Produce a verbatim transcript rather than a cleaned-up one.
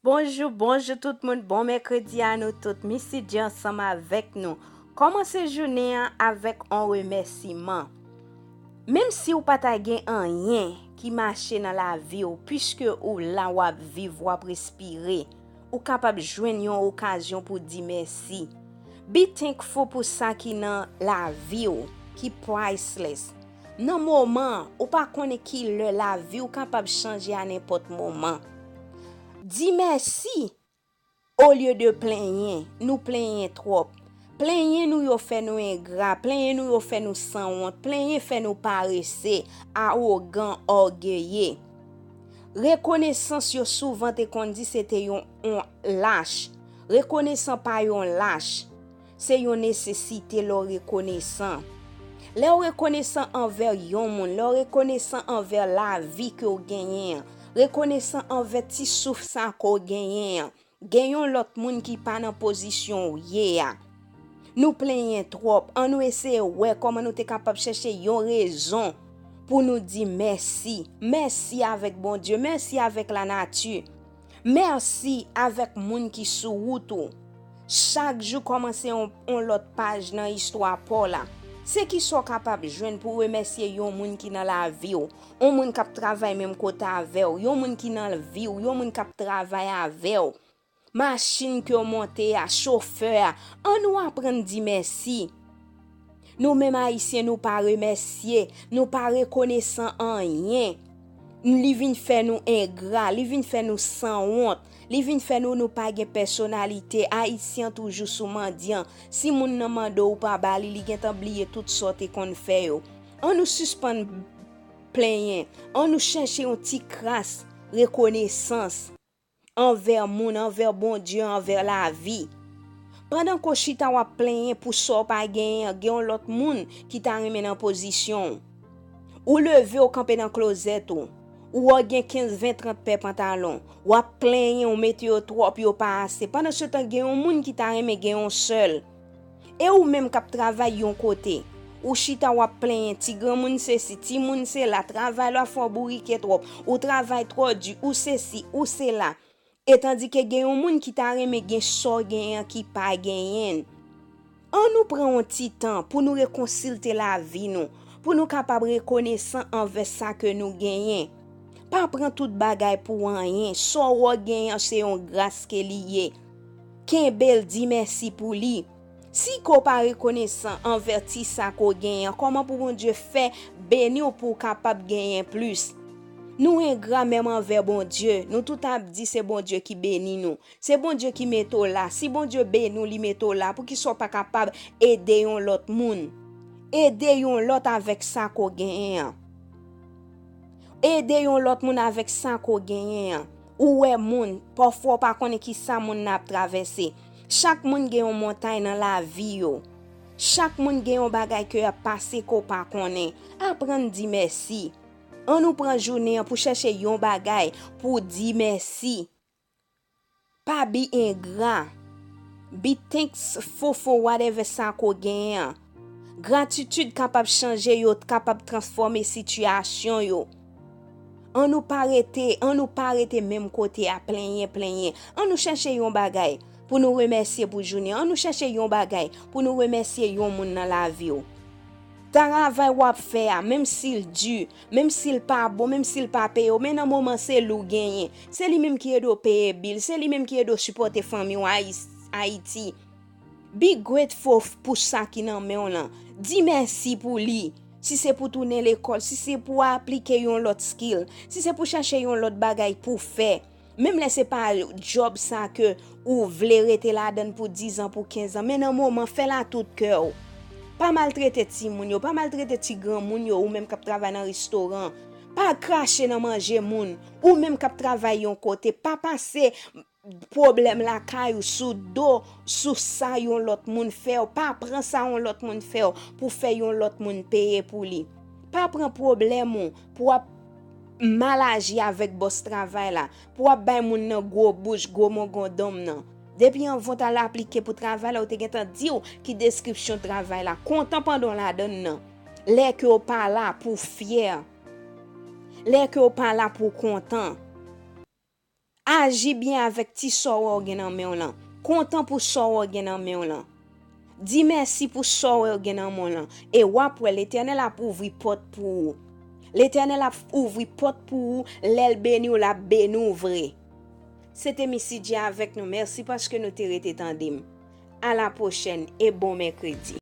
Bonjou, bonjou tout moun, bon mèkredi a nou tout. Missy J ansanm avèk nou. Kòmanse jounen an avèk on remèsiman. Menm si w pa ta gen anyen ki mache nan lavi w, piske ou la, w ap viv, w ap respire, ou kapab jwenn yon okazyon pou di mèsi. Be thankful pou sa ki nan lavi w, ki priceless. Nan moman, ou pa konnen ki lè lavi w kapab chanje a nenpòt moman. Di mèsi olye de plenyen. Nou plenyen twòp. Plenyen nou yo fè nou engra, plenyen nou yo fè nou sanwont, plenyen fè nou parese, awogan, ògeye. Rekonesans yo souvan te konn di se te yon, yon lach. Rekonesan pa yon lach. Se yon nesesite lè w rekonesan. Lè w rekonesan anvè yon moun, lè w rekonesan anvè lavi ke w genyen an, rekonesan anvè ti souf sa ke w genyen an, gen yon lòt moun ki pa nan pozisyon w ye a. Nou plenyen twòp, ann nou eseye wè kòman nou te kapab chèche yon rezon pou nou di mèsi. Mèsi avèk Bondye, mèsi avèk lanati. Mèsi avèk moun ki sou wout ou. Chak jou kòmanse yon, yon lòt paj nan istwa pa w la. Se kisa w kapab jwenn pou remèsye yon moun ki nan lavi w? Yon moun k ap travay menm kote avè w, yon moun ki nan vi w, yon moun k ap travay avè w. Machin ke w monte a, chofè a, ann nou aprann di mèsi. Nou menm Ayisyen, nou pa remèsye, nou pa rekonesan anyen. Li vin fè nou engra, li vin fè nou sanwont, li vin fè nou, nou pa gen pèsonalite. Ayisyen toujou sou mandyan. Si moun nan mande w, ou pa ba li, li gentan bliye tout sa w te konn fè yo. Ann nou sispann plenyen, ann nou chèche yon ti kras rekonesans anvè moun, anvè Bondye, anvè lavi. Pandan ke w chita w ap plenyen pou sa w pa genyen an, gen yon lòt moun ki ta renmen nan pozisyon w. Ou leve, w kanpe nan klozèt ou. Ou wè w gen kenz, ven, trant pè pantalon. W ap plenyen, w mete yo twòp, yo pa ase. Pandansetan, gen yon moun ki ta renmen gen yon sèl. E ou menm k ap travay yon kote, ou chita w ap plenyen, ti granmoun sesi, timoun sela, travay la fè w bourike twòp, ou travay twò di, ou sesi, ou sela. E tandike gen yon moun ki ta renmen gen sa w genyen an ki pa genyen l. Ann nou pran yon ti tan pou nou rekonsilte lavi nou, pou nou kapab rekonesan anvè sa ke nou genyen. Pa pran tout bagay pou anyen, sa w genyen an se yon gras ke li ye. Kenbe l, di mèsi pou li. Si ke w pa rekonesan anvè ti sa ke w genyen an, kòman pou Bondye fè beni w pou w kapab genyen plis? Nou engra menm anvè Bondye, nou tout ap di se Bondye ki beni nou. Se Bondye ki mete w la. Si Bondye beni w, li mete w la, poukisa w pa kapab ede yon lòt moun? Ede yon lòt avèk sa ke w genyen an. Ede yon lòt moun avèk sa ke w genyen an. Ou wè moun, pafwa w pa konnen ki sa moun nan ap travèse. Chak moun gen yon montay nan lavi yo. Chak moun gen yon bagay ke y ap pase ke w pa konnen. Aprann di mèsi. Ann nou pran jounen an pou chèche yon bagay pou di mèsi. Pa be engra. Be thankful for whatever sa ke w genyen an. Gratitid kapab chanje yo, kapab transfòme sitiyasyon yo. Ann nou pa rete, ann nou pa rete menm kote a plenyen, plenyen. Ann nou chèche yon bagay pou nou remèsye pou jounen an. Ann nou chèche yon bagay pou nou remèsye yon moun nan lavi w. Travay w ap fè a, menm si l di, menm si l pa bon, menm si l pa peye w, men nan moman se li w genyen. Se li menm ki ede w peye bil, se li menm ki ede w sipòte fanmi w Ayis-, Ayiti. Be grateful f-, pou sa ki nan men w lan. Di mèsi pou li. Si se pou tounen lekòl, si se pou aplike yon lòt skill, si se pou chèche yon lòt bagay pou fè. Menm lè se pa djòb sa ke ou vle rete ladann pou diz an, pou kenz an, men nan moman, fè l a tout kè w. Pa maltrete timoun yo, pa maltrete ti granmoun yo, ou menm k ap travay nan restoran. Pa krache nan manje moun, ou menm k ap travay yon kote. Pa pase pwoblèm lakay ou sou do, sou sa yon lòt moun fè w. Pa pran sa yon lòt moun fè w pou fè yon lòt moun peye pou li. Pa pran pwoblèm ou pou w ap mal aji avèk bòs travay la, pou w ap bay moun nan gwo bouch, gwo mongon donm nan. Depi anvan w t al aplike pou travay la, ou te gentan di w ki deskripsyon travay la. Kontan pandan w ladann nan. Lè ke w pa la pou w fyè. Lè ke w pa la pou w kontan. Aji byen avèk ti sa w wè w gen nan men w lan. Kontan pou sa w wè w gen nan men w lan. Di mèsi pou sa w wè w gen nan men w lan. E w ap wè Letènèl ap ouvri pòt pou ou. Letènèl ap ouvri pòt pou ou, lè l beni w, l ap beni w vre. Se te Missy J avèk nou. Mèsi paske nou te rete tande m. A la pwochèn e bon mèkredi.